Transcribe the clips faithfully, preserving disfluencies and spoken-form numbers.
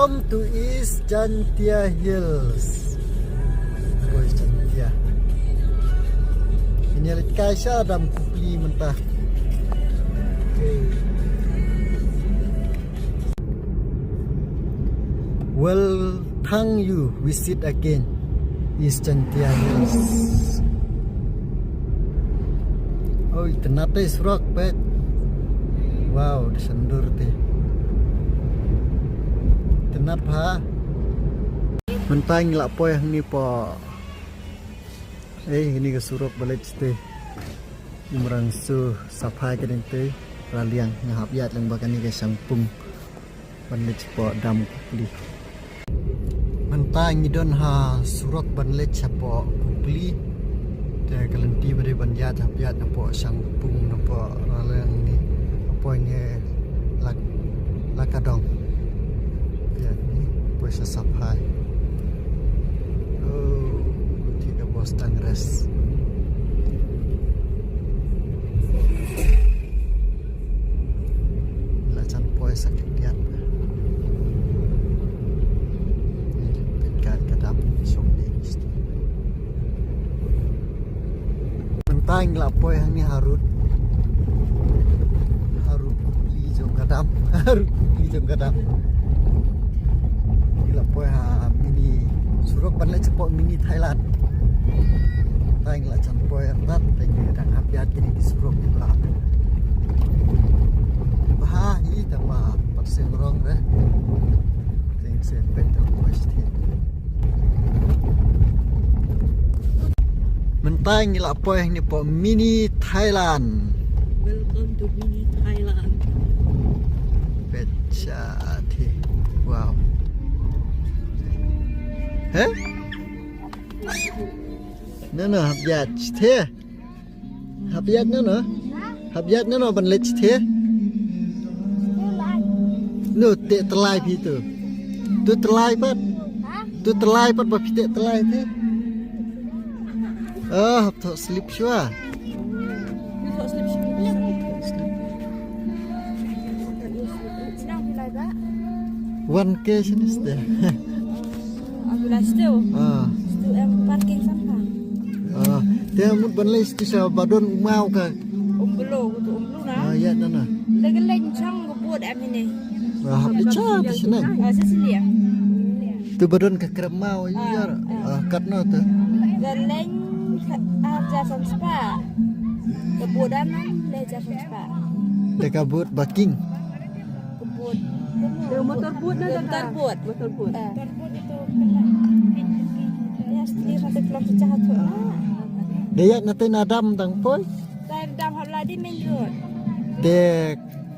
To East Jaintia Hills. Poi East Jaintia. Ini rit kai sha dam Kupli mynta. Well, thank you. Visit again. East Jaintia Hills. Oh, itynnat te surok peit. Wow, da shandur te. Itynnat ha. Mynta ngi la poi hangne po. Eh, ini ka surok ba leit te. Umrangso Saphai ka ding te. Raliang nga hap ïaid lang ba kane ka shangpung. Ban leit shapoh dam Kupli. Mynta ngi don ha surok ban leit shapoh Kupli. Te ka lynti ba dei ban ïaid hap ïaid napoh shangpung napoh raliang ni. Hapoh ne lak lakadong. Ïaid ni poi sha Saphai. Oh, ti ka bos tang res. La jan poi sa khyndiat. Pynkat ka dam shong dei. Mynta ngi la poi hangne harud. Harud Kupli jong ka dam. Harud Kupli jong ka dam. Ngi la poi ha mini surok ban leit shapoh mini Thailand. Mynta ngi la jan poi artat te ngi dang hap ïaid kine ki surok ki ba. Ba ha hi ta ba pat seng rong re. Teng seng pet ta poi sthi. Mynta ngi la poi hangne poh mini Thailand. Welcome to mini Thailand. Peit sha te. Wow. He? No, no, hap ïaid te. Hap ïaid no no. Hap ïaid no no ban leit te. No, te tylli phi tu. Tu tylli pat. Tu tylli pat ba phi te tylli te. Ah, hap thoh slip shuwa. Wan ke sini ste. Ah. Ah, te mut ban leit sha ba don u maw ka. Umblu, tu umblu na. Ah, ïa na na. Lagi leng chang ka bot em ini. Ah, hap di cha tu sini. Ah, sini ya. Tu ba don ka krem maw ïa. Ah, kat na tu. Ka leng ka, ah, ja san spa. Ka bot dan na le ja san spa. Te ka bot ba king. Ka bot. Motor bot na motor bot. Motor bot. Ah. Motor bot itu kena. Ya, sendiri satu kelompok jahat tu lah. Dia na te na dam tang poi. Te dam hap la di main road. Te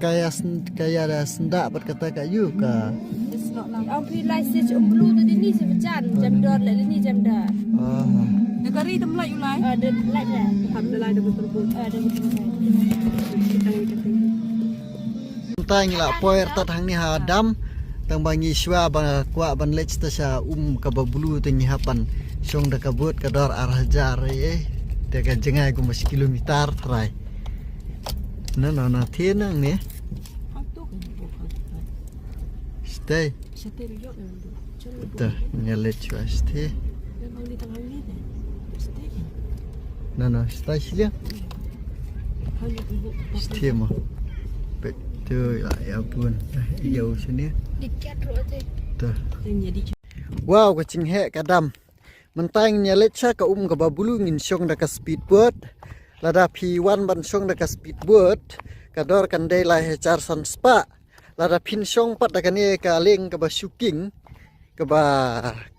kaya sen-, kaya da sendak bad kata ka yu ka. Am phi lai se um blu tu dini se bejan jam dor le dini jam dor. Ah. De kari tem lai u lai. Ah, de lai de. Alhamdulillah de betul betul. Ah, de betul betul. Kita kita. Mynta ngi la poi artat hangne ha dam. Tang ba ngi shuwa ba kwah ban leit sha um kaba blue te ngi hap ban shong da ka boat ka dor ar hajar eh. Te ka jngai kumba shi kilometer trai. Na na na the nang ne. Stay. Te ngi leit shuwa shatei. No no, shatei shiliang. Shatei mo. Peit tu ïa ïa bun. Ïa u sini. Tu. Wow, ka jingheh ka dam. Mynta ngin ïa leit sha ka um kaba blue ngin shong da ka speedboat. Lada phi wan ban shong da ka speedboat, ka dor kan dei lai hajar san spah. Lada phin shong pat da kane ka lieng kaba shuking, kaba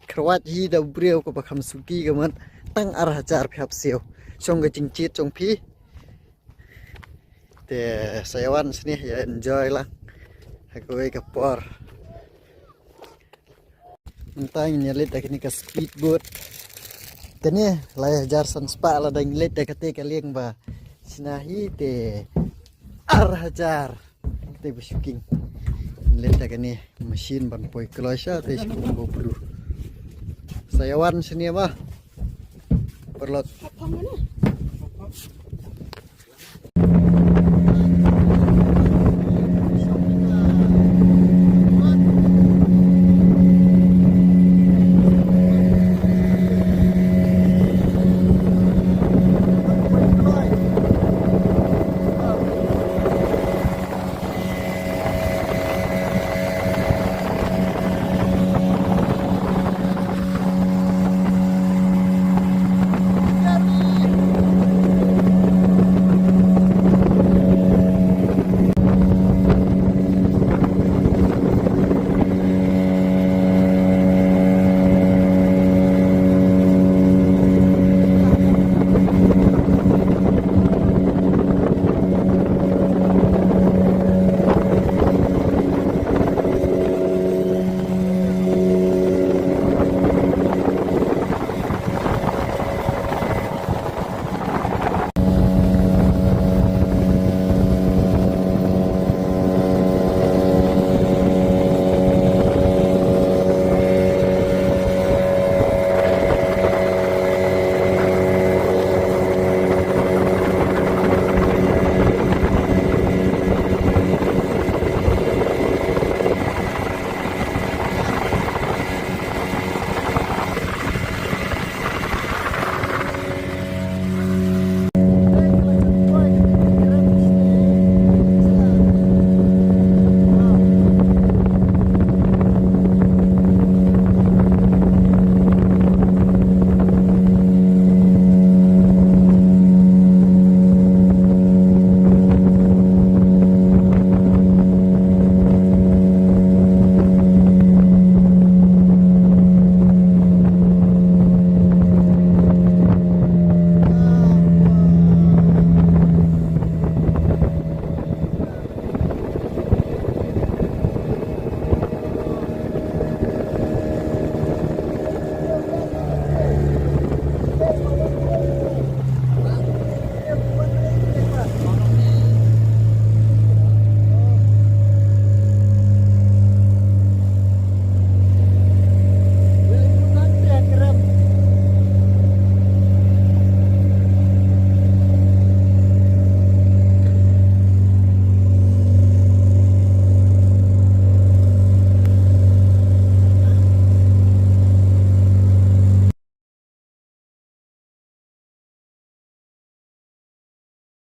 kyrwat hi da u briew kaba kham suki ka mut tang ar hajar phi hap siew. Shong ka jingjied jong phi. Te sa ïa wan sini ïa enjoy lang ha kawei ka por. Mynta ngin ïa leit da kane ka speedboat. Kane lai hajar san spah, lada ngin leit da kata ka lieng ba shna hi te ar hajar. Te ba shuking. Leit da kane machine ban poi kloi sha te shuking ba blue. Sa ïa wan sini ma. Paralok.